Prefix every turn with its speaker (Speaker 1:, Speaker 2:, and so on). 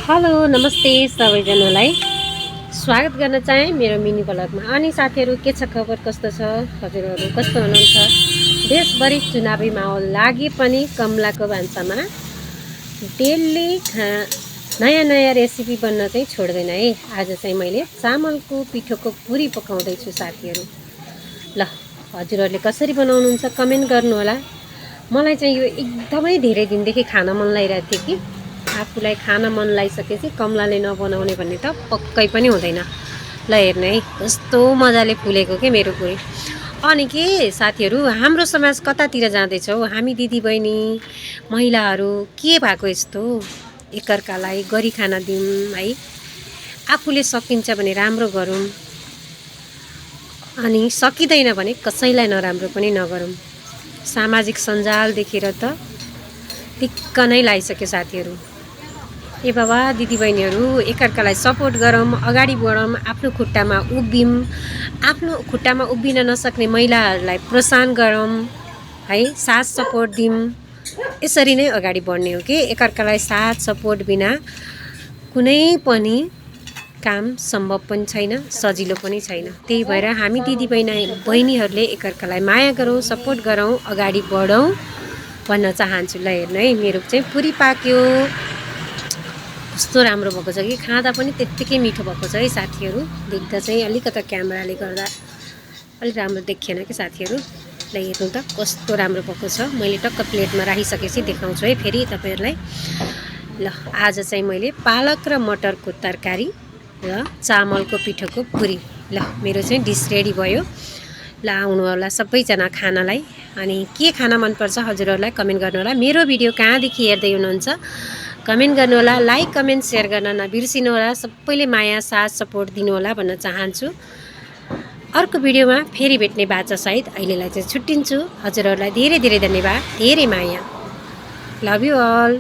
Speaker 1: Hello नमस्ते सबैजनालाई स्वागत गर्न चाहे मेरो मिनी ब्लगमा। अनि साथीहरू के छ खबर, कस्तो छ हजुरहरू, कस्तो हुनुहुन्छ? देशभरि चुनावी माहौल लागे पनि कमलाको भान्सामा डेली नयाँ नयाँ रेसिपी बन्न चाहिँ छोड्दैन है। आज चाहिँ मैले चामलको पिठोको पुरी पकाउँदैछु साथीहरू। ल हजुरहरूले कसरी बनाउनुहुन्छ कमेन्ट गर्नुहोला। मलाई चाहिँ यो एकदमै धेरै दिनदेखि खान मन लागिरहेको थियो कि आफूलाई खान मन लागिसकेपछि कमलाले नबनाउने भन्ने त पक्कै पनि हुँदैन। ल हेर्नु है कस्तो मजाले फुलेको के मेरो पुरी। अनि के साथीहरू, हाम्रो समाज कतातिर जाँदैछ हौ? हामी दिदीबहिनी महिलाहरू के भएको यस्तो एकअर्कालाई गरी खान दिउँ है। आफूले सकिन्छ भने राम्रो गरौँ, अनि सकिँदैन भने कसैलाई नराम्रो पनि नगरौँ। सामाजिक सञ्जाल देखेर त टिक्क नै लागिसक्यो साथीहरू। ए बाबा, दिदीबहिनीहरू एकअर्कालाई सपोर्ट गरौँ, अगाडि बढौँ, आफ्नो खुट्टामा उभियौँ। आफ्नो खुट्टामा उभिन नसक्ने महिलाहरूलाई प्रोत्साहन गरौँ है, साथ सपोर्ट दिउँ। यसरी नै अगाडि बढ्ने हो कि एकअर्कालाई साथ सपोर्ट बिना कुनै पनि काम सम्भव पनि छैन, सजिलो पनि छैन। त्यही भएर हामी दिदीबहिनीहरूले एकअर्कालाई माया गरौँ, सपोर्ट गरौँ, अगाडि बढौँ भन्न चाहन्छु। ल हेर्नु है मेरो चाहिँ पुरी पाक्यो। कस्तो राम्रो भएको छ कि खाँदा पनि त्यत्तिकै मिठो भएको छ है साथीहरू। देख्दा चाहिँ अलिकता क्यामेराले गर्दा अलिक राम्रो देखिएन कि साथीहरू। ल हेर्नु त कस्तो राम्रो भएको छ। मैले टक्क प्लेटमा राखिसकेपछि देखाउँछु है फेरि तपाईँहरूलाई। ल आज चाहिँ मैले पालक र मटरको तरकारी र चामलको पिठोको पुरी। ल मेरो चाहिँ डिस रेडी भयो। ल आउनु होला सबैजना खानालाई। अनि के खाना मनपर्छ हजुरहरूलाई कमेन्ट गर्नुहोला। मेरो भिडियो कहाँदेखि हेर्दै हुनुहुन्छ कमेन्ट गर्नुहोला। लाइक कमेन्ट सेयर गर्न नबिर्सिनु होला। सबैले माया साथ सपोर्ट दिनुहोला भन्न चाहन्छु। अर्को भिडियोमा फेरि भेट्ने बाचा सहित अहिलेलाई चाहिँ छुट्टिन्छु। हजुरहरूलाई धेरै धेरै धन्यवाद, धेरै माया। Love you all.